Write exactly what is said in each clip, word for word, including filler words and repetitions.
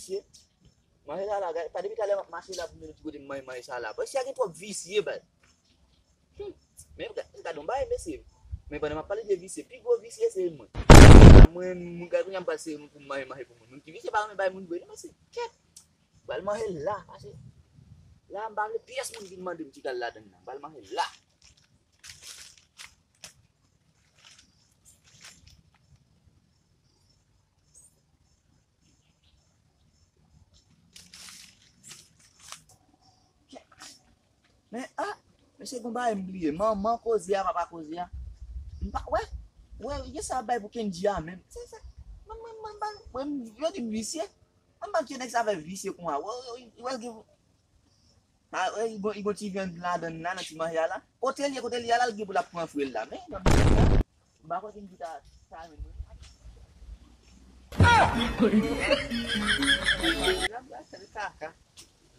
Mesye, manje sa la, gade, pa depi talè m ap mache la pou m vin ti kote m manje manje sa la. Mesye a gen twòp visye, baz. Hmm. Men gade, gade yon bagay, mesye. Men pandan m ap pale de visye, pi gwo visye se mwen. Mwen, moun gade kounye a m pral sere moun pou m manje manje pou moun. Moun ki visye pa renmen bay moun vre, non, mesye. Kèt. M pral manje la, pase. La, m pa vle pyès moun vin mande m ki kal ladann nan. M pral manje la. Men, ah, mesye, gon bagay m bliye. Manman koze a, papa koze a. M pa, wè, wè, gen sa ap bay pou Kendji a menm. Se, se, mwen, mwen, mwen, mwen, mwen, yo di m visye. Mwen pa kite nèg sa fè visye konsa. Wè, wè, wè, gen, ah, wè, li gon, li gon ti vyann ladann la, nan ti manje a la. Kote l ye, kote l ye a la, l gen pou l ap pran fre l la. Men, nan bagay la, m pa kwè Kendji ta, ta renmen mwen.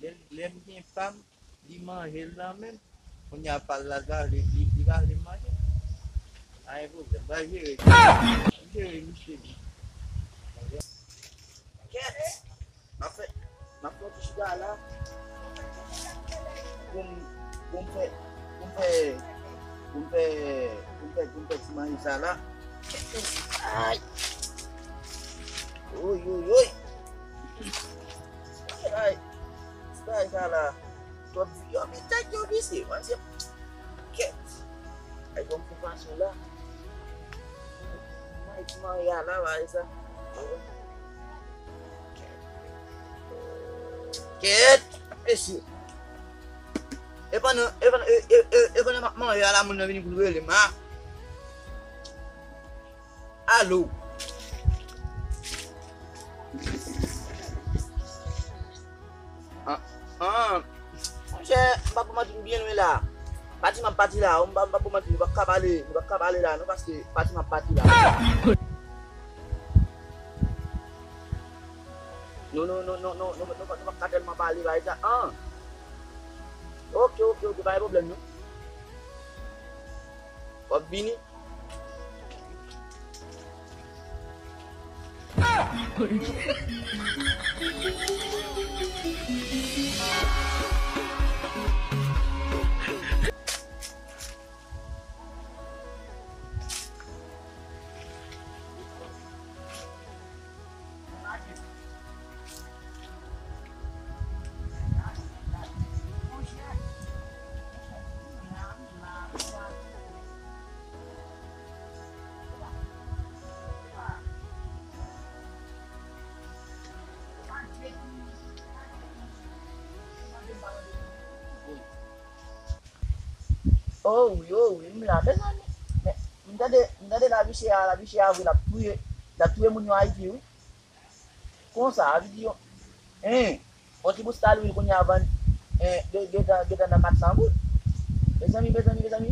Lè, lè m gen pa m, li manje l nan men m. Kounye a pa l la, li, li, li pa vle manje. Pa gen pwoblèm. Ba jere. Jere misye. Kèt! M ap fè, m ap fè yon ti chita la. Pou m, pou m fè, pou m fè, pou m fè, pou m fè, pou m fè ti manje sa la. Ay! Oy, oy, oy! Ay, ay! Ti bagay sa la. Twòp di, yo, men tèt yo visye, man, se kèt. Ay, bon, pou fason la. Mwen, ti mari a la, bagay sa. Kèt, mesye. E pandan, e pandan, e, e, e, e pandan m ap manje a la, moun nan vini pou l rele m, a. Alo. Ah, ah. Monchè, m pa pou manti, m byen lwen la. Pati m ap pati la, m pa, m pa pou manti, nou pa ka pale, nou pa ka pale la, non, paske pati m ap pati la. Non, non, non, non, non, nou, nou, nou pa ka tèlman pale, bagay sa. Ah. Ok, ok, ok, pa gen pwoblèm, non. W ap vini? Oh wi, oh wi, m la, mezanmi. Men, m tande, m tande lavi chè a, lavi chè a vre, l ap touye, l ap touye moun yo Ayiti, wi. Konsa, a vle di yo, en, yon ti bout sitwil kounye a vann, en, de, gentan, gentan nan kat san goud. Mezanmi, mezanmi, mezanmi.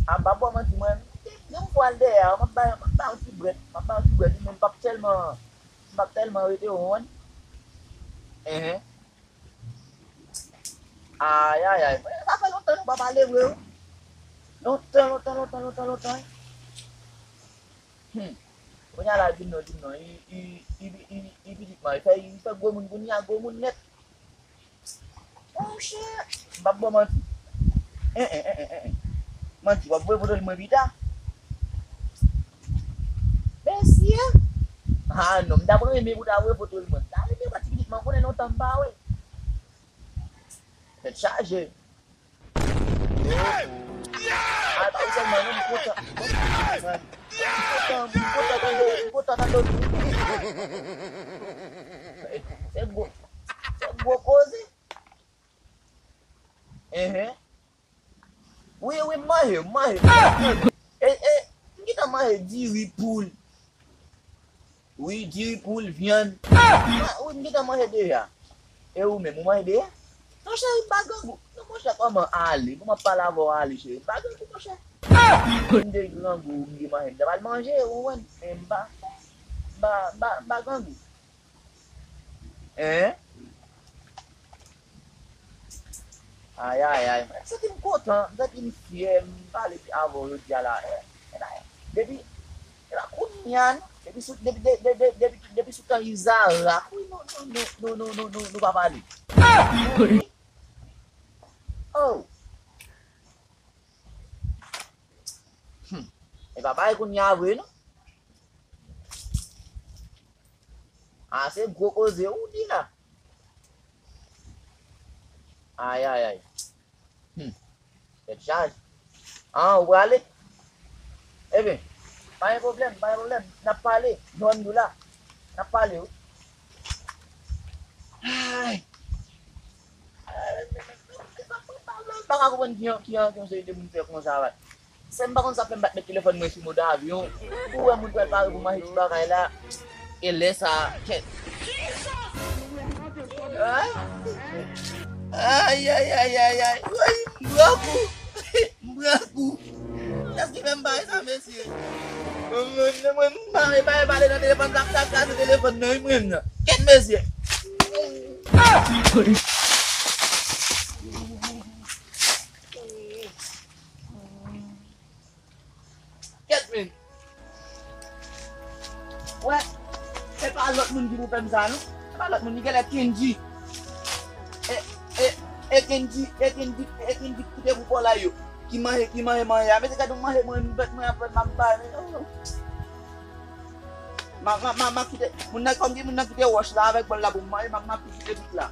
A, m pa ba w manti, mwen, yon fwa l dèyè a, m ap bay, m ap bay yon ti brèt, m ap bay yon ti brèt, men m p ap tèlman, m p ap tèlman rete, w konprann? Enhen. Ayayay, sa fè lontan nou pa pale vre, wi. Lontan, lontan, lontan, lontan, lontan. Hmm. Kounye a la, di m non, di m non. Li, li, li, li, li pitit man, li fè, li fè gwo moun kounye a, gwo moun nèt. Monchè, m p ap ba w manti. En, en, en, en, en, en. Manti, w ap voye foto l mwen pita? Mesye! Ah non, m t ap renmen pou w ta voye foto l mwen. M ta renmen wè ti pitit man, konnen lontan m pa wè l. Tèt chaje. Ay, pa ou sèlman, non, m kontan. M kontan, m kontan tande, m kontan tande w di. Se gwo, se gwo koze. Enhen. Wi, wi, m manje, m manje. E, e, m gentan manje diri poul. Wi, diri poul, vyann. Ah! Wi, m gentan manje deja. E ou menm, ou manje deja? Non, cheri, m pa grangou. Non, monchè, kòman ale? Kòman pale avè w ale, cheri? M pa grangou, monchè. Ah! M te grangou, m te manje. M ta pral manje, ou konprann? Men m pa, m pa, m pa, m pa grangou. Hein? Ayayay, m santi m kontan, m santi m fyè, m pale avè w jodi a la. Eh, eh, depi, epa kounye a, non? Depi sou, depi, de, de, de, depi, depi sou tan Izara, wi, Non, non, non, non, non, non, nou pa pale. Oh! Hmm. E pa bagay kounye a vre, non? A, se gwo koze ou di la. Ay, ay, ay. Hmm. Tèt chaje. An, ou prale? Ebyen, pa gen pwoblèm, pa gen pwoblèm. N ap pale. Jwenn nou la. N ap pale, wi. Ay. M pa ka konprann ki, ki, ki yon seri de moun fè konsa, wi. Sè m pa konn sa fè m pa t met telefòn mwen sou mòd avyon. Ou wè moun pral pare pou manje ti bagay la. E lè sa a, kèt. Ay, ay, ay, ay, ay. Woy, m pran kou. M pran kou. Kiyès ki fè m bay sa, mesye? Mwen, mwen, mwen, m pa, e pa, e pale nan telefòn, sa, sa, sa, se telefòn nan, wi, mwen, nan. Kèt, mesye. Kèt, men. Wè, se pa lòt moun ki pou fè m sa, non. Se pa lòt moun, li genlè Kenji. E, e, e Kenji, e Kenji, e Kenji ki te pou kòlay yo. Ki manje, ki manje, manje a. Mesye, gade yon manje mwen, m bèt mwen ap fè m ap ba, men, oh. Ma, ma, ma, ma kite, moun nan, kòm ki moun nan kite wòch la avèk bòl la pou m manje, ma, ma kite tout la.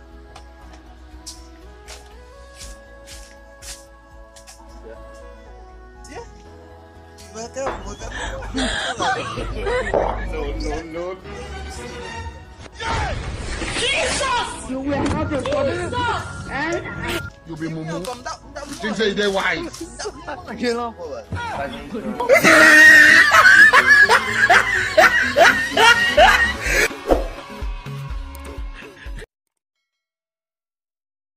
You be mumu. T J dey wise.